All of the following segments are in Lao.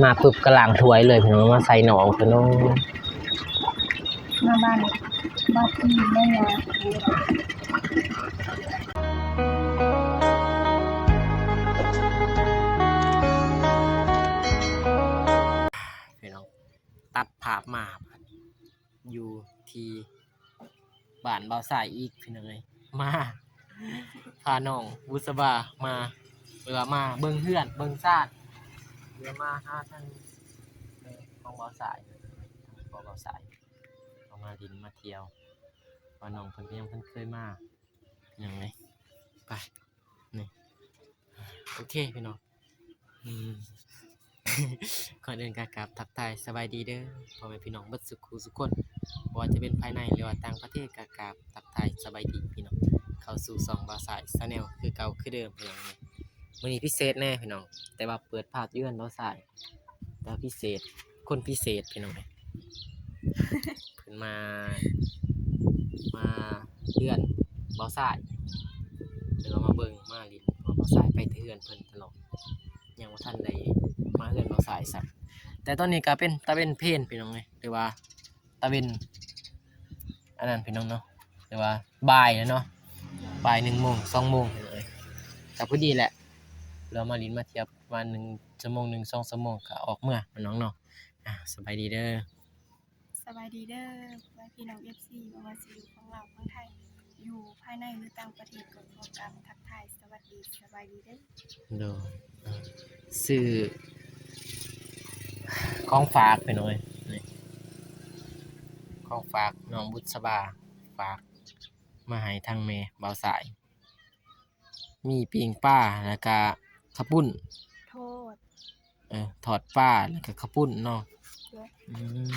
ມາປຶບກໍລ້າງຖ້ວຍເລີຍພີ່ນ້ອງ ມາໃສ່ໜອງເພິ່ນເນາະ. ມາບ້ານ ບ້ານອີ່ແມ່ຍາ ພີ່ນ້ອງ ຕັດພາບມາ ຢູ່ທີ່ບ້ານບ່າວຊາຍອີກພີ່ນ້ອງເອີຍ ມາພານ້ອງບຸດສະບາມາ ຫຼືວ່າມາເບິ່ງເຮືອນເບິ່ງຊານ ຫຼືວ່າມາຫາທາງແມ່ຂອງບ່າວຊາຍ ພໍ່ບ່າວຊາຍ ເຮົາມາຫຼິ້ນມາທ່ຽວ ວ່ານ້ອງເພິ່ນກໍຍັງບໍ່ເຄີຍມາ ພີ່ນ້ອງເອີຍ ໄປ ນີ້ ໂອເຄພີ່ນ້ອງ ອືມ ກ່ອນອື່ນກໍກາບທັກທາຍສະບາຍດີເດີພໍ່ແມ່ພີ່ນ້ອງເບິດສຸຂູສຸຄົນ ບໍ່ວ່າຈະເປັນພາຍໃນ ຫຼືວ່າຕ່າງປະເທດ ກໍກາບທັກທາຍສະບາຍດີພີ່ນ້ອງ ເຂົ້າສູ່ຊ່ອງບ່າວຊາຍ Channel ຄືເກົ່າຄືເດີມພີ່ນ້ອງ. ມື້ນີ້ພິເສດແດ່ພີ່ນ້ອງ ແຕ່ວ່າເປີດພາບຢູ່ເຮືອນບ່າວຊາຍ ແຕ່ພິເສດ ຄົນພິເສດພີ່ນ້ອງເອີຍ ເພິ່ນມາ ມາເຮືອນບ່າວຊາຍ ເພິ່ນກໍມາເບິ່ງມາຫຼິ້ນ ເພາະວ່າບ່າວຊາຍໄປແຕ່ເຮືອນເພິ່ນຕະຫຼອດ ຍັງບໍ່ທັນໄດ້ມາເຮືອນບ່າວຊາຍຊ້ຳ. ແຕ່ຕອນນີ້ກໍເປັນຕາເວັນເພນພີ່ນ້ອງເອີຍ ຫຼືວ່າຕາເວັນ ອັນນັ້ນພີ່ນ້ອງເນາະ ຫຼືວ່າບ່າຍແລ້ວເນາະ ບ່າຍໜຶ່ງໂມງ ສອງໂມງ ເອີຍ ກໍພໍດີແຫຼະ ເຮົາມາຫຼິ້ນມາທ່ຽວປະມານໜຶ່ງຊົ່ວໂມງໜຶ່ງ ສອງຊົ່ວໂມງກໍອອກເມືອພີ່ນ້ອງເນາະ. ອ່າ ສະບາຍດີເດີ ສະບາຍດີເດີ ພໍ່ແມ່ພີ່ນ້ອງເອັຟຊີ ບໍ່ວ່າຊິຢູ່ຝັ່ງລາວຝັ່ງໄທ ຢູ່ພາຍໃນ ຫຼື ຕ່າງປະເທດ ກໍຂໍກາບທັກທາຍສະຫວັດດີ ສະບາຍດີເດີ. ໂດຍ ອ່າ ຊື້ຂອງຝາກໄປໜ້ອຍ ນີ້ ຂອງຝາກນ້ອງບຸດສະບາ ຝາກມາໃຫ້ທາງແມ່ບ່າວຊາຍ ມີປີ້ງປາ ແລ້ວກະເຂົ້າປຸ້ນ ທອດ ເອີ ທອດປາ ແລ້ວກະເຂົ້າປຸ້ນເນາະ. ໂດຍ ອືມ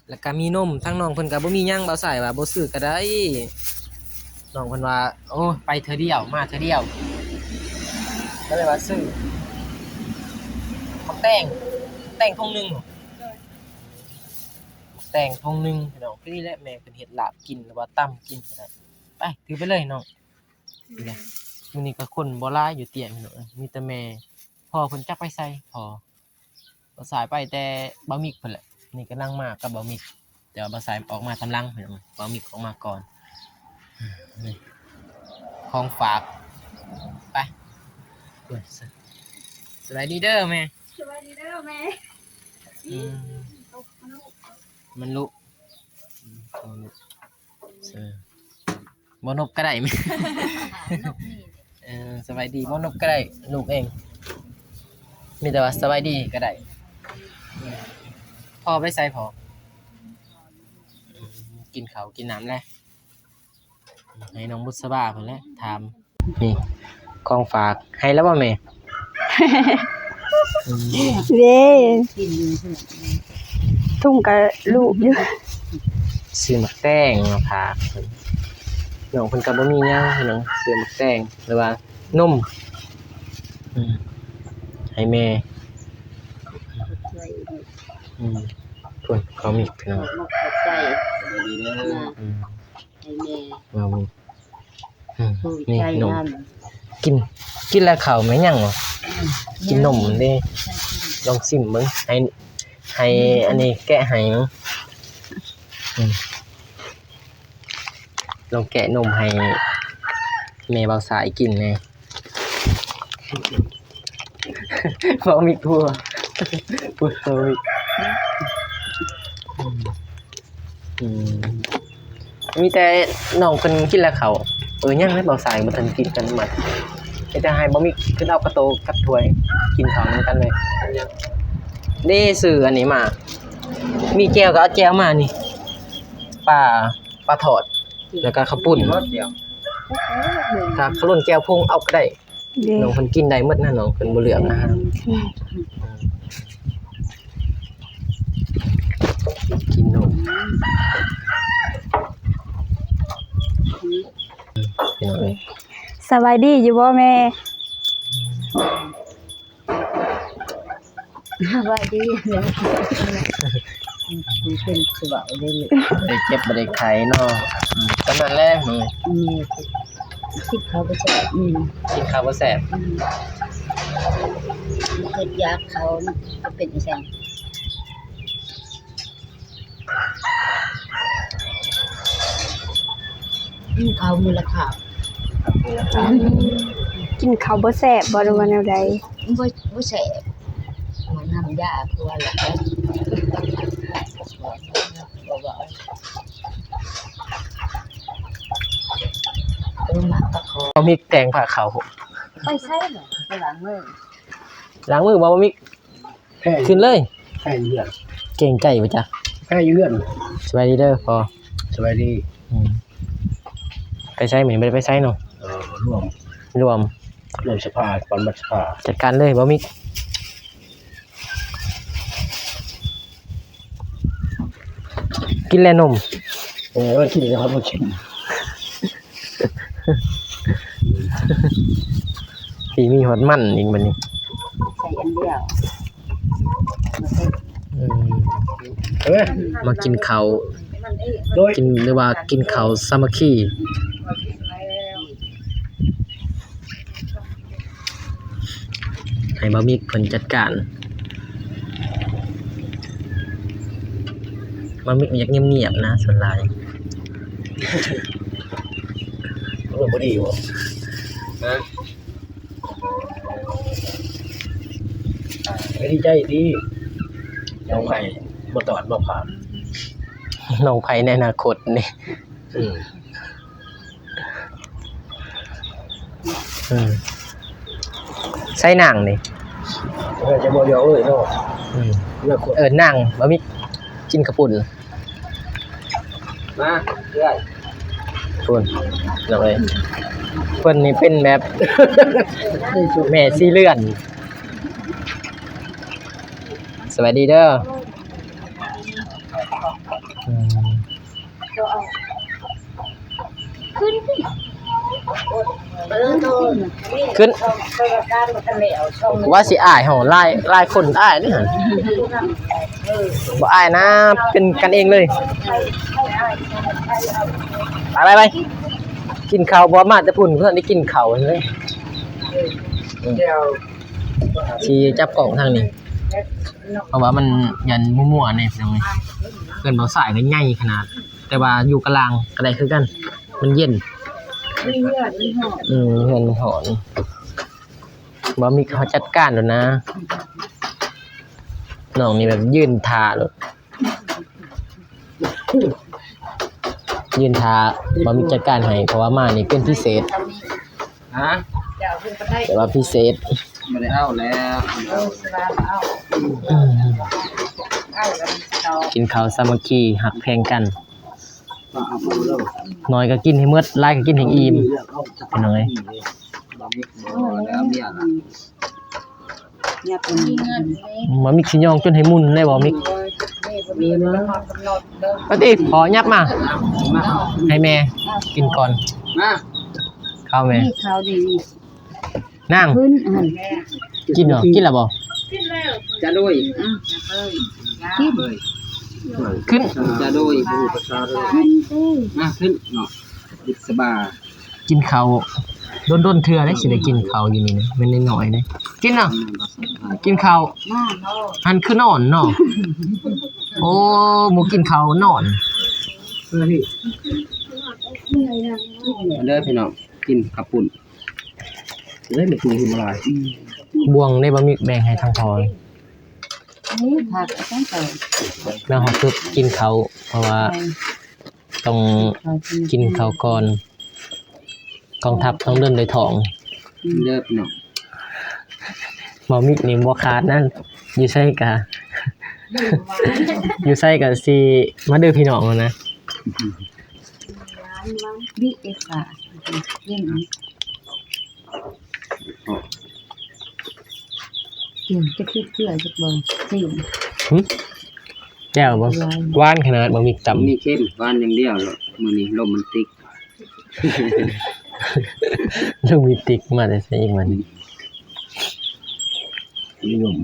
ແລ້ວກະມີນົມ ທາງນ້ອງເພິ່ນກະບໍ່ມີຫຍັງ ບ່າວຊາຍວ່າບໍ່ຊື້ກະໄດ້ ນ້ອງເພິ່ນວ່າ ໂອ້ ໄປເທື່ອດຽວ ມາເທື່ອດຽວ ກໍເລີຍວ່າຊື້ໝາກແຕງ ແຕງຖົງໜຶ່ງ ໂດຍ ໝາກແຕງຖົງໜຶ່ງພີ່ນ້ອງ. ພໍດີແຫຼະ ແມ່ເພິ່ນເຮັດລາບກິນ ຫຼືວ່າຕຳກິນກໍໄດ້ ໄປ ຖືໄປເລີຍນ້ອງ. ອືມ ມື້ນີ້ກໍຄົນບໍ່ຫຼາຍຢູ່ຕຽງພີ່ນ້ອງເອີຍ ມີແຕ່ແມ່ ພໍ່ເພິ່ນຈັກໄປໃສ ພໍ່ ບ່າວຊາຍໄປແຕ່ບ່າວມິກພຸ້ນແຫຼະ ນີ້ກຳລັງມາກັບບ່າວມິກ ແຕ່ວ່າບ່າວຊາຍອອກມາຕາມຫຼັງພີ່ນ້ອງ ບ່າວມິກອອກມາກ່ອນ. ນີ້ຂອງຝາກ ໄປ ສະບາຍດີເດີແມ່ ສະບາຍດີເດີແມ່. ອືມ ມັນລຸ ອືມ ເອີ ບໍ່ນົບກໍໄດ້ແມ່ ນົບນີ້ ເອີ ສະບາຍດີບໍ່ນົບກໍໄດ້ ລູກເອງ ມີແຕ່ວ່າສະບາຍດີກໍໄດ້. ພໍ່ໄປໃສພໍ່? ກິນເຂົ້າກິນນ້ຳແລ້ວ ໃຫ້ນ້ອງບຸດສະບາເພິ່ນແຫຼະຖາມ. ນີ້ຂອງຝາກ ໃຫ້ແລ້ວບໍ່ແມ່? ເດ້ ທຸງກະລູກຢູ່ ຊື້ໝາກແຕງມາຝາກເພິ່ນ ນ້ອງເພິ່ນກໍບໍ່ມີຫຍັງພີ່ນ້ອງ ຊື້ໝາກແຕງ ຫຼືວ່ານົມ ອືມ ໃຫ້ແມ່ ອືມ ພຸ້ນເຂົາມີພີ່ນ້ອງ ຂອບໃຈ ອືມ ໃຫ້ແມ່ ເອົາ ອືມ ນີ້ ນົມ ກິນ ກິນແລ້ວເຂົ້າແມ່ນຫຍັງຫວະ? ກິນນົມເດ້ ລອງຊິມເບິ່ງ ໃຫ້ ໃຫ້ອັນນີ້ແກະໃຫ້ເບິ່ງ ອືມ ລອງແກະນົມໃຫ້ແມ່ບ່າວຊາຍກິນແດ່. ເວົ້າມິກຫົວ ເວົ້າມິກ ອືມ ມີແຕ່ນ້ອງເພິ່ນກິນແລ້ວເຂົ້າ ເອີ ຍັງໃຫ້ບ່າວຊາຍບໍ່ທັນກິນກັນໝົດ ມີແຕ່ໃຫ້ບ່າວມິກຂຶ້ນເອົາກະໂຕກັບຖ້ວຍກິນເຂົ້ານຳກັນເລີຍ. ເດ້ ຊື້ອັນນີ້ມາ ມີແຈ່ວກໍເອົາແຈ່ວມານີ້ ປາ ປາທອດ ແລ້ວກໍເຂົ້າປຸ້ນ ຖ້າຂະຫຼົ່ນແຈ່ວໂພງເອົາກໍໄດ້. ເດ້ ນ້ອງເພິ່ນກິນໄດ້ໝົດນະ ນ້ອງເພິ່ນບໍ່ເລືອກອາຫານ ອືມ ກິນນົມ ພີ່ນ້ອງເອີຍ ສະບາຍດີຢູ່ບໍ່ແມ່? ສະບາຍດີ ເປັນສະບາຍດີ ບໍ່ໄດ້ເຈັບບໍ່ໄດ້ໄຂ້ເນາະ ອືມ ປານນັ້ນແຫຼະ ອືມ ແມ່ ກິນເຂົ້າບໍ່ແຊບ ອືມ ກິນເຂົ້າບໍ່ແຊບ ອືມ ມັນເກີດຢາກເຂົ້າ ມັນເປັນຈັ່ງຊັ້ນ ກິນເຂົ້າມື້ລະຄາບ ອືມ ກິນເຂົ້າບໍ່ແຊບບໍ່ ຫຼືວ່າແນວໃດ? ບໍ່ ບໍ່ແຊບ ນ້ຳຢາ ເພາະວ່າ ເອີ ໝາກປາຄໍ່ ເອົາມີດແຕງຜ່າເຂົ້າ ໄປໃສລະ ໄປລ້າງມື ລ້າງມືບໍ່ ບໍ່ມີ ແພຢູ່ ຂຶ້ນເລີຍ ແພຢູ່ເຮືອນ ເກງໃຈບໍ່ຈັກ ແພຢູ່ເຮືອນ ສະບາຍດີເດີພໍ່ ສະບາຍດີ ອືມ ໄປໃສມື້ນີ້ ບໍ່ໄດ້ໄປໃສເນາະ ເອີ ລວມ ລວມ ລວມສະພາ ປອນບັດສະພາ ຈັດການເລີຍ ບໍ່ມີ ກິນແລະນົມ ເອີ ກິນແລ້ວບໍ່ກິນ ທີ່ມີຮອດມັນອີກບັດນີ້ ໃສ່ອັນດຽວ ອືມ ເອີ ມາກິນເຂົ້າ ໂດຍ ກິນ ຫຼືວ່າກິນເຂົ້າສາມັກຄີ. ໃຫ້ບ່າວມິກເພິ່ນຈັດການ ບ່າວມິກມັນຢາກງຽບໆນະ ສ່ວນຫຼາຍ ໂອ້ ບໍ່ດີບໍ່ ຮະ ດີໃຈຕິ ນ້ອງໄຜ່ບໍ່ຕອດບໍ່ຜ່ານ ນ້ອງໄຜ່ໃນອະນາຄົດນີ້ ອືມ ອືມ ໃສ່ນາງນີ້ ເອີ ຈະບໍ່ຢອກເອີຍເນາະ ອືມ ເອີ້ນນາງ ບໍ່ມີ ກິນເຂົ້າປຸ້ນ ມາເອື້ອຍ ພຸ້ນ ນ້ອງເອີຍ ເພິ່ນນີ້ເປັນແບບ ແມ່ສີ່ເຮືອນ ສະບາຍດີເດີ ອືມ ຂຶ້ນ ຂຶ້ນ ວ່າຊິອ້າຍເຮົາ ຫຼາຍ ຫຼາຍຄົນອ້າຍເດ້ຫັ້ນ ບໍ່ອ້າຍນະ ເປັນກັນເອງເລີຍ ໄປ ໄປ ໄປ ກິນເຂົ້າ ບໍ່ມາແຕ່ພຸ້ນ ເພິ່ນໄດ້ກິນເຂົ້າເລີຍ ຊິຈັບກ້ອງທາງນີ້ ເພາະວ່າມັນຢ້ານມົວໆແດ່ ພີ່ນ້ອງເອີຍ ເຮືອນບ່າວຊາຍກໍໃຫຍ່ຂະໜາດ ແຕ່ວ່າຢູ່ກະລາງກໍໄດ້ຄືກັນ ມັນເຢັນ ມັນເຮືອນມັນຮ້ອນ ອືມ ເຮືອນມັນຮ້ອນ ບ່າວມິກເຮົາຈັດການໂລດນະ ນ້ອງນີ້ແບບຢືນຖ້າໂລດ ຢືນຖ້າບ່າວມິກຈັດການໃຫ້ ເພາະວ່າມານີ້ເປັນພິເສດ ຮະ ແຕ່ວ່າພິເສດ ບໍ່ໄດ້ເອົາແລ້ວ ອືມ ກິນເຂົ້າສາມັກຄີ ຮັກແພງກັນ ໜ້ອຍກໍກິນໃຫ້ໝົດ ຫຼາຍກໍກິນໃຫ້ອີ່ມ ພີ່ນ້ອງເອີຍ ບ່າວມິກຊິຍ່ອງຈົນໃຫ້ໝຸ່ນເລີຍ ບ່າວມິກ ມາຕິ ຂໍຫຍັບມາ ໃຫ້ແມ່ກິນກ່ອນ ມາ ເຂົ້າແມ່ ນີ້ເຂົ້າດີ ນາງ ຂຶ້ນຫັ້ນ ກິນເນາະ ກິນແລ້ວບໍ່ ຈະໂດຍ ອ່ະ ກິນ ຂຶ້ນ ຈະໂດຍ ບໍ່ຮູ້ພາສາເລີຍ ຂຶ້ນເອີຍ ມາຂຶ້ນເນາະ ອິດສະບາ ກິນເຂົ້າດົນໆເທື່ອເດ້ ຊິໄດ້ກິນເຂົ້າຢູ່ນີ້ນະ ແມ່ນນ້ອຍໆເດ້ ກິນເນາະ ກິນເຂົ້າ ຫັ້ນຄືນອນເນາະ ໂອ້ ບໍ່ກິນເຂົ້ານອນ ເດີພີ່ນ້ອງ ກິນເຂົ້າປຸ້ນ ເອີຍ ແມ່ນຄືຫຸ່ມຫຼາຍ ບ່ວງໄດ້ບໍ່ມີແບ່ງໃຫ້ທາງພໍ່ ນີ້ຜັກ ແລ້ວເຮົາເກັບກິນເຂົ້າ ເພາະວ່າຕ້ອງກິນເຂົ້າກ່ອນ ກອງທັບຕ້ອງເດີນດ້ວຍທ້ອງ ເດີພີ່ນ້ອງ ໝໍມິກນີ້ບໍ່ຂາດນະ ຢູ່ໃສກະ ຢູ່ໃສກະຊິມາເດີພີ່ນ້ອງນະ ບິເອກາ ກິນຈະຄືເກືອຈັກບໍ່ ຊີມ ຫຶ ແຈ່ວບໍ່ ຫວານຂະໜາດ ບໍ່ມີຕຳ ມີເຄັມ ຫວານຢ່າງດຽວໂລດ ມື້ນີ້ໂຣແມນຕິກ ໂຣແມນຕິກມາແຕ່ໃສອີກບັດນີ້ ອືມ ຫວານ.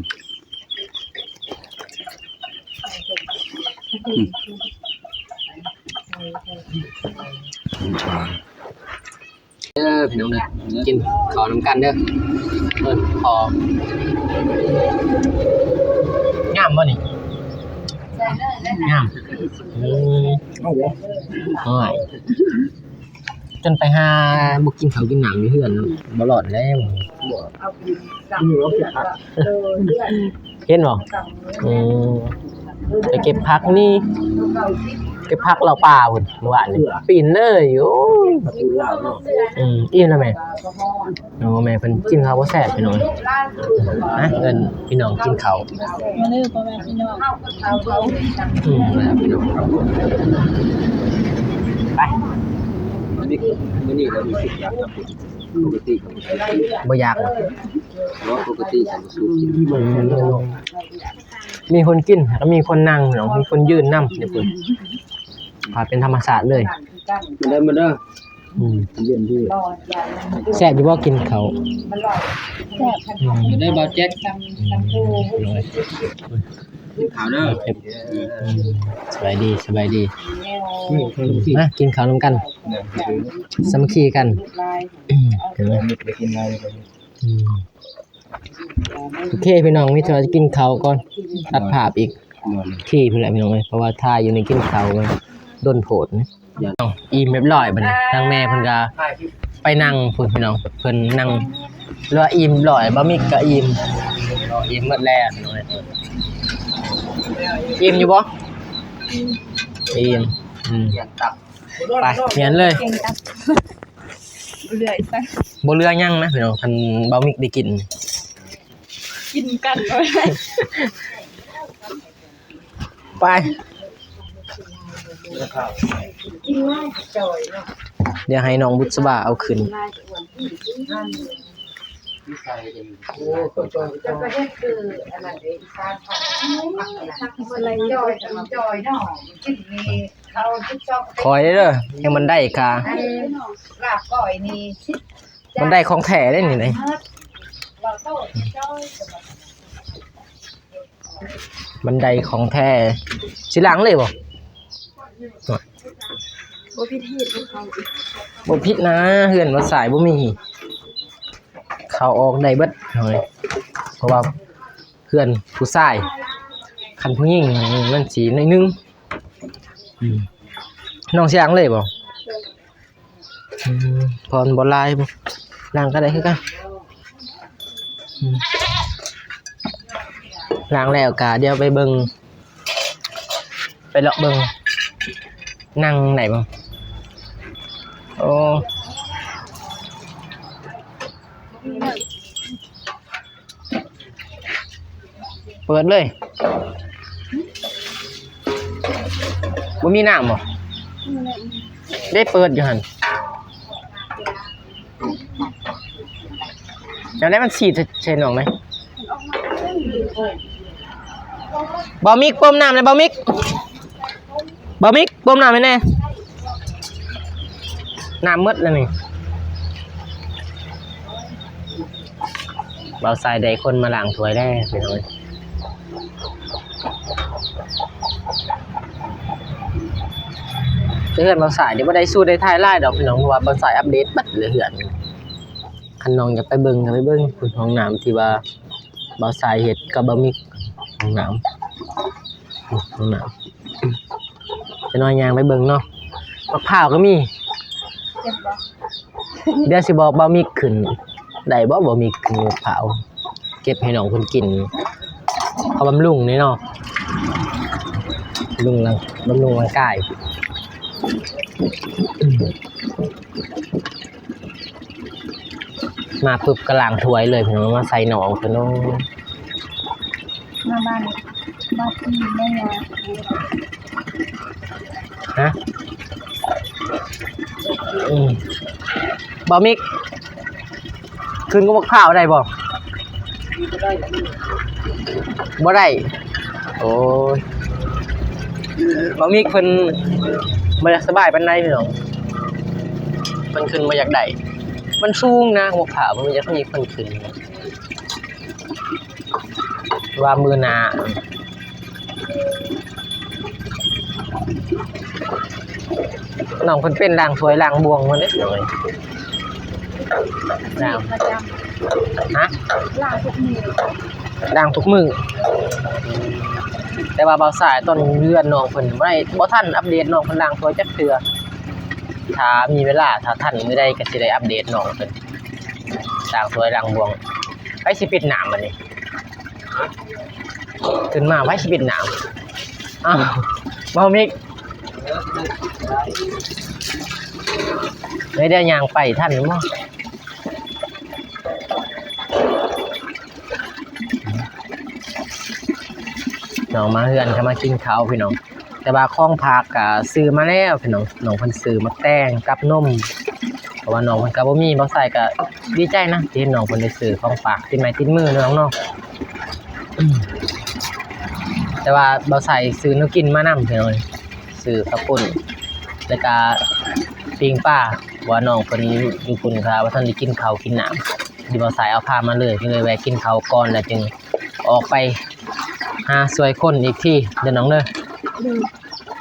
ເດີພີ່ນ້ອງເດີ ກິນເຂົ້ານຳກັນເດີ. ເອີ ພໍງາມບໍ່ນີ້? ງາມ. ເອີ ໂອ້ຍ ຈົນໄປຫາບໍ່ກິນເຂົ້າກິນນ້ຳຢູ່ເຮືອນ ບໍ່ລອດແລ້ວ. ເຫັນບໍ່? ອືມ ໄປເກັບຜັກນີ້ ເກັບຜັກເຫຼົ່າປ່າພຸ້ນ ມື້ວານນີ້ ປີນເລີຍ. ໂອ້ຍ ອືມ ອີ່ມແລ້ວແມ່. ໂອ້ ແມ່ເພິ່ນກິນເຂົ້າບໍ່ແຊບພີ່ນ້ອງ. ມາ ເອີ້ນພີ່ນ້ອງກິນເຂົ້າ ມາເດີພໍ່ແມ່ພີ່ນ້ອງ. ອືມ ໄປ ມື້ນີ້ ມື້ນີ້ກໍຮູ້ສຶກຢາກ ປົກກະຕິກໍບໍ່ຢາກ ເນາະ ປົກກະຕິກໍບໍ່ສູ້ກິນ. ອືມ ມີຄົນກິນ ແລ້ວກໍມີຄົນນັ່ງເນາະ ມີຄົນຢືນນຳ ເປັນທຳມະຊາດເລີຍ. ມາເດີ ມາເດີ. ອືມ ເຢັນດີ. ແຊບຢູ່ບໍ່ກິນເຂົ້າ? ແຊບ. ອືມ ເດີບ່າວແຈັກ ອືມ ກິນເຂົ້າເດີ. ອືມ ສະບາຍດີ ສະບາຍດີ. ມາກິນເຂົ້ານຳກັນ ສາມັກຄີກັນ. ອືມ ເຫັນບໍ່? ອືມ ໂອເຄພີ່ນ້ອງ ມີເທົ່າຈະກິນເຂົ້າກ່ອນ ຕັດພາບອີກ ທີ່ພຸ້ນແຫຼະພີ່ນ້ອງເອີຍ ເພາະວ່າຖ່າຍຢູ່ໃນກິນເຂົ້າມັນດົນໂພດ. ອີ່ມຮຽບຮ້ອຍບັດນີ້ ທາງແມ່ເພິ່ນກໍໄປນັ່ງພຸ້ນພີ່ນ້ອງ ເພິ່ນນັ່ງ ຫຼືວ່າອີ່ມຮ້ອຍ ບ່າວມິກກໍອີ່ມ ອີ່ມໝົດແລ້ວພີ່ນ້ອງເອີຍ. ອີ່ມຢູ່ບໍ່? ອີ່ມ. ອືມ ໄປ ແມ່ນເລີຍ. ບໍ່ເຫຼືອຫຍັງນະພີ່ນ້ອງ ຄັນບ່າວມິກໄດ້ກິນ ກິນກັນ. ໄປ ດຽວໃຫ້ນ້ອງບຸດສະບາເອົາຂຶ້ນ. ຂ້ອຍເດີ ຍັງມັນໄດ້ກະ ອັນລາບກ້ອຍນີ້ ມັນໄດ້ຂອງແທ້ເດ້ນີ້ນະ ມັນໄດ້ຂອງແທ້. ຊິລ້າງເລີຍບໍ່? ບໍ່ຜິດຮີດບໍ່ເຂົ້າ ບໍ່ຜິດນະ ເຮືອນບໍ່ສາຍບໍ່ມີ ເຂົ້າອອກໄດ້ເບິດ ເຮົາ ເພາະວ່າ ເຮືອນຜູ້ຊາຍ ຄັນຜູ້ຍິງມັນຊິໜ້ອຍໜຶ່ງ. ອືມ ນ້ອງຊິລ້າງເລີຍບໍ່? ອືມ ເພາະມັນບໍ່ຫຼາຍ ລ້າງກໍໄດ້ຄືກັນ. ອືມ ລ້າງແລ້ວກໍດຽວໄປເບິ່ງ ໄປເລາະເບິ່ງ ນັ່ງໄດ້ບໍ່? ໂອ້ ເປີດເລີຍ ບໍ່ມີນ້ຳບໍ່? ໄດ້ເປີດຢູ່ຫັ້ນ ແນວໃດມັນສີດໃສ່ ໃສ່ໜອງໃດ? ບ່າວມິກ ປົມນ້ຳແດ່ ບ່າວມິກ ບ່າວມິກ ປົມນ້ຳໃຫ້ແດ່. ນ້ຳໝົດແລ້ວນີ້ ບ່າວຊາຍໄດ້ຄົນມາລ້າງຖ້ວຍແລ້ວພີ່ນ້ອງເອີຍ. ແຕ່ເຮືອນບ່າວຊາຍນີ້ບໍ່ໄດ້ຊູໄດ້ຖ່າຍຫຼາຍດອກພີ່ນ້ອງ ເພາະວ່າບ່າວຊາຍອັບເດດເບິດເລີຍເຮືອນ. ຄັນນ້ອງຢາກໄປເບິ່ງກໍໄປເບິ່ງພຸ້ນ ຫ້ອງນ້ຳທີ່ວ່າບ່າວຊາຍເຮັດກັບບ່າວມິກ ຫ້ອງນ້ຳ ຫ້ອງນ້ຳ. ຈະໜ້ອຍຍ່າງໄປເບິ່ງເນາະ ໝາກພ້າວກໍມີ ເກັບບໍ່? ດຽວຊິບອກບ່າວມິກຂຶ້ນ ໄດ້ບໍ່ ບ່າວມິກຂຶ້ນໝາກພ້າວ ເກັບໃຫ້ນ້ອງເພິ່ນກິນ ເອົາບຳລຸງນີ້ເນາະ ບຳລຸງຮ່າງ ບຳລຸງຮ່າງກາຍ. ມາປຶບກໍລ້າງຖ້ວຍເລີຍພີ່ນ້ອງ ມາໃສ່ໜອງເພິ່ນ. ໂອ້ ມາບ້ານ ບ້ານທີ່ແມ່ຍາ ຮະ? ອືມ ບ່າວມິກ ຂຶ້ນກັບໝາກພ້າວໄດ້ບໍ່? ບໍ່ໄດ້. ໂອ້ຍ ບ່າວມິກເພິ່ນບໍ່ຢາກສະບາຍປານໃດພີ່ນ້ອງ ເພິ່ນຂຶ້ນບໍ່ຢາກໄດ້ ມັນສູງນະ ໝາກພ້າວ ເພິ່ນບໍ່ຢາກໃຫ້ເພິ່ນຂຶ້ນ. ວ່າມື້ໜ້າ ນ້ອງເພິ່ນເປັນລ້າງຖ້ວຍລ້າງບ່ວງພຸ້ນເດ້. ລ້າງປະຈຳ. ຮະ? ລ້າງທຸກມື້. ລ້າງທຸກມື້. ແຕ່ວ່າບ່າວຊາຍຕອນເຮືອນນ້ອງເພິ່ນບໍ່ໄດ້ ບໍ່ທັນອັບເດດນ້ອງເພິ່ນລ້າງຖ້ວຍຈັກເທື່ອ. ຖ້າມີເວລາ ຖ້າທັນມື້ໃດກໍຊິໄດ້ອັບເດດນ້ອງເພິ່ນ ລ້າງຖ້ວຍລ້າງບ່ວງ. ໃຜຊິປິດນ້ຳບັດນີ້? ຂຶ້ນມາໃຜຊິປິດນ້ຳ? ອ້າວ ເວົ້າມິກ ເອີຍ ດຽວຍ່າງໄປທັນບໍ່? ນ້ອງມາເຮືອນກໍມາກິນເຂົ້າພີ່ນ້ອງ. ແຕ່ວ່າຂອງຝາກກະຊື້ມາແລ້ວພີ່ນ້ອງ. ນ້ອງເພິ່ນຊື້ໝາກແຕງກັບນົມ ເພາະວ່ານ້ອງເພິ່ນກະບໍ່ມີ. ບ່າວຊາຍກະດີໃຈນະ ທີ່ເຫັນນ້ອງເພິ່ນໄດ້ຊື້ຂອງຝາກຕິດໄມ້ຕິດມືເນາະນ້ອງເນາະ. ແຕ່ວ່າບ່າວຊາຍຊື້ແນວກິນມານຳພີ່ນ້ອງ ຊື້ເຂົ້າປຸ້ນ ແລ້ວກະປີ້ງປາ ເພາະວ່ານ້ອງເພິ່ນຢູ່ພຸ້ນກະບໍ່ທັນໄດ້ກິນເຂົ້າກິນນ້ຳ ທີ່ບ່າວຊາຍເອົາພາມາເລີຍ ກໍເລີຍແວ່ກິນເຂົ້າກ່ອນ ແລ້ວຈຶ່ງອອກໄປຫາຊ່ວຍຄົນອີກທີເດີນ້ອງເດີ. ໂດຍ.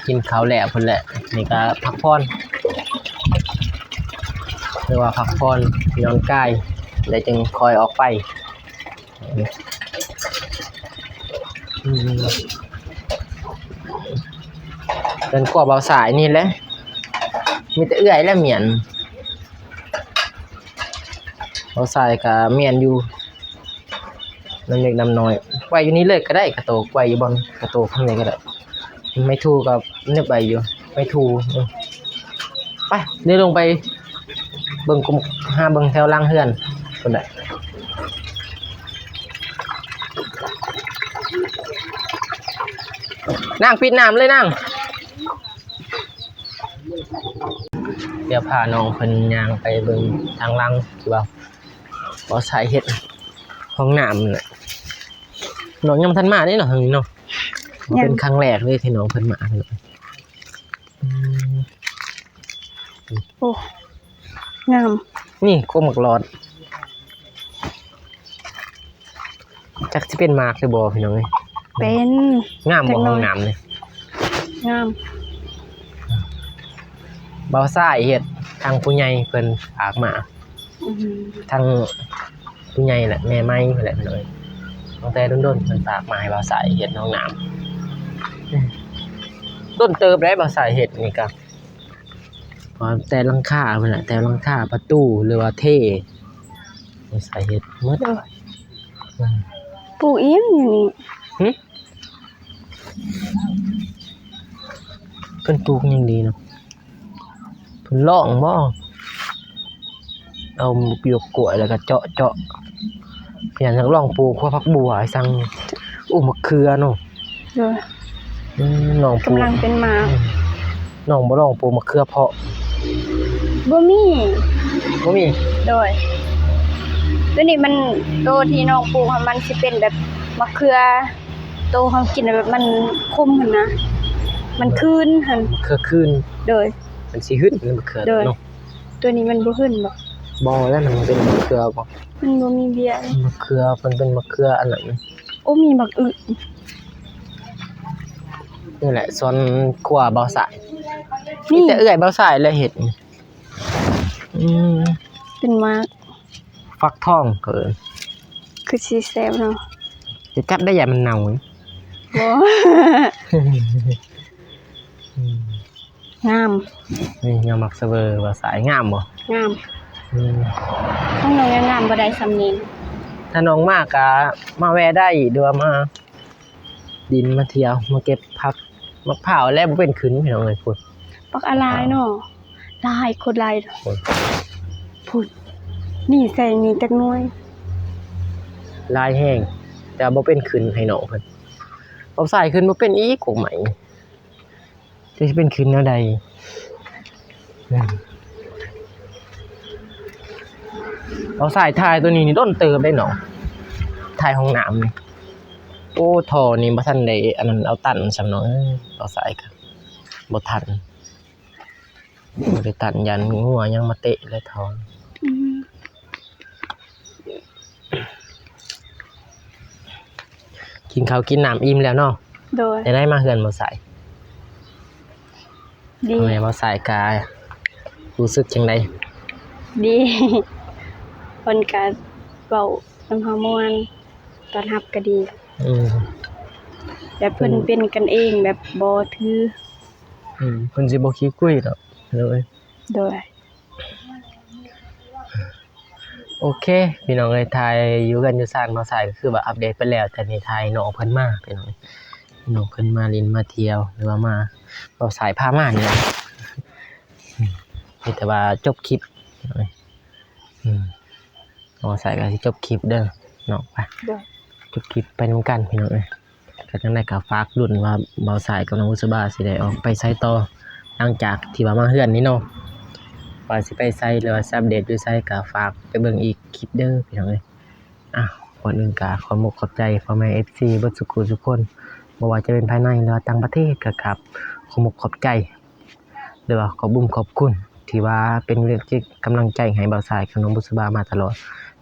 ກິນເຂົ້າແລ້ວພຸ້ນແຫຼະ ນີ້ກະພັກຜ່ອນ ຫຼືວ່າພັກຜ່ອນຢ່ອນກາຍ ແລ້ວຈຶ່ງຄ່ອຍອອກໄປ. ອືມ ເຮືອນຄົວບ່າວຊາຍນີ້ແຫຼະ ມີແຕ່ເອື້ອຍແຫຼະມ້ຽນ. ບ່າວຊາຍກະມ້ຽນຢູ່ ນ້ຳເລັກນ້ຳນ້ອຍ ໄວ້ຢູ່ນີ້ເລີຍກໍໄດ້ ກະໂຕໄວ້ຢູ່ບ່ອນກະໂຕຂ້າງໃນກໍໄດ້. ໄມ້ທູກໍນຶບໄວ້ຢູ່ ໄມ້ທູ. ເອີ ໄປ ເດີນລົງໄປເບິ່ງ ຫາເບິ່ງແຖວຫຼັງເຮືອນພຸ້ນແຫຼະ. ນາງ ປິດນ້ຳເລີຍນາງ. ດຽວພານ້ອງເພິ່ນຍ່າງໄປເບິ່ງທາງຫຼັງ ທີ່ວ່າ ບໍ່ໃສ່ເຮັດຫ້ອງນ້ຳນັ້ນແຫຼະ. ນ້ອງຍັງບໍ່ທັນມາເດ້ເນາະ ທາງນີ້ເນາະ. ຍັງ ເປັນຄັ້ງແລກເລີຍທີ່ນ້ອງເພິ່ນມາ. ອືມ ໂອ້ ງາມ. ນີ້ ໂຄກໝາກຫຼອດ. ຈັກຊິເປັນໝາກຫຼືບໍ່ພີ່ນ້ອງເອີຍ. ເປັນ. ງາມບໍ່ຫ້ອງນ້ຳນີ້? ງາມ. ບ່າວຊາຍເຮັດ ທາງຜູ້ໃຫຍ່ເພິ່ນຝາກມາ. ອືມ ທາງຜູ້ໃຫຍ່ແຫຼະ ແມ່ໃໝ່ພຸ້ນແຫຼະພີ່ນ້ອງເອີຍ. ຕັ້ງແຕ່ດົນໆເພິ່ນຝາກມາໃຫ້ບ່າວຊາຍເຮັດຫ້ອງນ້ຳ. ອືມ ດົນເຕີບໄດ໋ ບ່າວຊາຍເຮັດນີ້ກະ. ເພາະແຕ່ຫຼັງຄາພຸ້ນແຫຼະ ແຕ່ຫຼັງຄາ ປະຕູ ຫຼືວ່າເທ ໃສ່ເຮັດໝົດ. ໂດຍ. ອືມ ປູກອີ່ຫຍັງຢູ່ນີ້? ຫຶ? ເພິ່ນປູກຫຍັງດີເນາະ? ເພິ່ນລ້ອງບໍ່? ເອົາໝາກຢວກກ້ວຍແລ້ວກໍເຈາະໆ. ພະຍາຍາມຢາກລອງປູກຫົວຜັກບົວໃຫ້ສັງ. ໂອ້ ໝາກເຂືອເນາະ. ໂດຍ. ອືມ ນ້ອງປູກ ກຳລັງເປັນໝາກ. ອືມ ນ້ອງບໍ່ລອງປູກໝາກເຂືອເພາະ? ບໍ່ມີ. ບໍ່ມີ? ໂດຍ. ໂຕນີ້ມັນ ໂຕທີ່ນ້ອງປູກຫັ້ນ ມັນຊິເປັນແບບໝາກເຂືອ ໂຕເຮົາກິນແບບມັນຄົມຫັ້ນນະ ມັນຄືນຫັ້ນ. ໝາກເຂືອຄືນ. ໂດຍ. ມັນຊິຫຶ້ນ ໝາກເຂືອ. ໂດຍ. ເນາະ. ໂຕນີ້ມັນບໍ່ຫຶ້ນບໍ? ບໍ່ແລ້ວ ມັນເປັນໝາກເຂືອບໍ? ມັນບໍ່ມີເບ້ຍ. ໝາກເຂືອ ເພິ່ນເປັນໝາກເຂືອອັນນັ້ນ. ໂອ້ ມີໝາກອຶ. ນີ້ແຫຼະ ສວນຄົວບ່າວຊາຍ. ມີແຕ່ເອື້ອຍບ່າວຊາຍແຫຼະເຮັດ. ອືມ ເປັນໝາກ ຟັກທອງ ເອີ ຄືຊິແຊບເນາະ. ຈະຈັບໄດ້ ຢ້ານມັນເນົ່າ. ບໍ່. ອືມ ງາມ. ນີ້ ຍາໝາກສະເວີ ບ່າວຊາຍ ງາມບໍ່? ງາມ. ອືມ ຂອງນ້ອງຍັງງາມບໍ່ໄດ້ສ່ຳນີ້. ຖ້ານ້ອງມາກະມາແວ່ໄດ້ ຫຼືວ່າມາດິນມາທ່ຽວ ມາເກັບຜັກ ໝາກພ້າວແລະບໍ່ເປັນຂຶ້ນ ພີ່ນ້ອງເອີຍ. ພຸ້ນ ບັກອາລາຍເນາະ. ຫຼາຍ ໂຄດຫຼາຍ. ພຸ້ນ ພຸ້ນ ນີ້ໃສ່ນີ້ຈັກໜ່ວຍ. ຫຼາຍແຮງ ແຕ່ວ່າບໍ່ເປັນຂຶ້ນໃຫ້ນ້ອງເພິ່ນ. ເອົາສາຍຂຶ້ນບໍ່ເປັນອີກ ກົກໄມ້. ຈະຊິເປັນຂຶ້ນແນວໃດ? ອືມ ເອົາສາຍຖ່າຍໂຕນີ້ນີ້ດົນເຕີບໄດ໋ເນາະ ຖ່າຍຫ້ອງນ້ຳນີ້. ໂອ້ ທໍ່ນີ້ບໍ່ທັນໄດ້ອັນນັ້ນ ເອົາຕັນຊ້ຳເນາະ. ເອີ ເອົາສາຍກະບໍ່ທັນ ບໍ່ໄດ້ຕັນ ຢ້ານງົວຫຍັງມາເຕະແລ້ວທໍ່. ອືມ ກິນເຂົ້າກິນນ້ຳອີ່ມແລ້ວເນາະ. ໂດຍ. ໄດ້ມາເຮືອນບໍ່ສາຍ? ດີ. ແມ່ບໍ່ສາຍກະຮູ້ສຶກຈັ່ງໃດ? ດີ. ພິ່ນກະເວົ້ານຳເຮົາມ່ວນ ຕ້ອນຮັບກະດີ ອືມ ແບບເພິ່ນ ອືມ ເປັນກັນເອງ ແບບບໍ່ຖື ອືມ ເພິ່ນຊິບໍ່ຂີ້ຄຸຍດອກ ໂດຍ ໂດຍ. ໂອເຄ ພີ່ນ້ອງເອີຍ ຖ່າຍຢູ່ເຮືອນຢູ່ຊານບ່າວສາຍ ກໍຄືວ່າອັບເດດໄປແລ້ວ ແຕ່ນີ້ຖ່າຍນ້ອງເພິ່ນມາ ພີ່ນ້ອງເອີຍ ນ້ອງເພິ່ນມາຫຼິ້ນມາທ່ຽວ ຫຼືວ່າມາ ບ່າວສາຍພາມານີ້ແຫຼະ ອືມ ມີແຕ່ວ່າຈົບຄລິບ ພີ່ນ້ອງເອີຍ ອືມ ບ່າວສາຍກໍຊິຈົບຄລິບເດີເນາະ ໄປ ໂດຍ ຈົບຄລິບໄປນຳກັນ ພີ່ນ້ອງເອີຍ. ກໍຈັ່ງໃດກໍຝາກລຸ້ນວ່າບ່າວສາຍກັບນ້ອງບຸດສະບາຊິໄດ້ອອກໄປໃສຕໍ່ ຫຼັງຈາກທີ່ວ່າມາເຮືອນນີ້ເນາະ ວ່າຊິໄປໃສ ຫຼືວ່າຊິອັບເດດຢູ່ໃສ ກໍຝາກໄປເບິ່ງອີກຄລິບເດີພີ່ນ້ອງເອີຍ. ອ່ະ ກ່ອນອື່ນກໍຂອບມຸກຂອບໃຈພໍ່ແມ່ເອັຟຊີເບິດສຸຂູສຸຄົນ ບໍ່ວ່າຈະເປັນພາຍໃນ ຫຼືວ່າຕ່າງປະເທດ ກໍຂອບ ຂອບມຸກຂອບໃຈ ຫຼືວ່າຂອບບຸນຂອບຄຸນ ທີ່ວ່າເປັນແຮງກຳລັງໃຈໃຫ້ບ່າວສາຍກັບນ້ອງບຸດສະບາມາຕະຫຼອດ.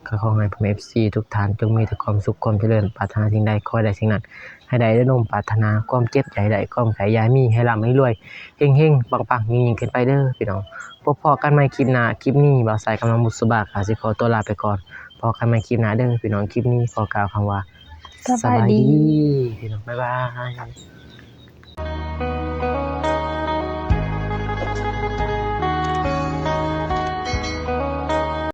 ກໍຂໍໃຫ້ພໍ່ແມ່ເອັຟຊີທຸກທ່ານ ຈົ່ງມີແຕ່ຄວາມສຸກຄວາມຈະເລີນ ປາດຖະໜາສິ່ງໃດຂໍໃຫ້ໄດ້ສິ່ງນັ້ນ ໃຫ້ໄດ້ດັ່ງປາດຖະໜາ ຄວາມເຈັບຢ່າໃຫ້ໄດ້ ຄວາມໄຂ້ຢ່າມີ ໃຫ້ລ່ຳໃຫ້ລວຍ ເຮັງໆ ປັງໆ ຍິ່ງໆ ຂຶ້ນໄປເດີພີ່ນ້ອງ. ພົບພໍ້ກັນໃໝ່ຄລິບໜ້າ ຄລິບນີ້ບ່າວສາຍກັບນ້ອງບຸດສະບາກໍຊິຂໍຕົວລາໄປກ່ອນ ພໍ້ກັນໃໝ່ຄລິບໜ້າເດີພີ່ນ້ອງ. ຄລິບນີ້ຂໍກ່າວຄຳວ່າ ສະບາຍດີ ສະບາຍດີພີ່ນ້ອງ ບາຍບາຍ.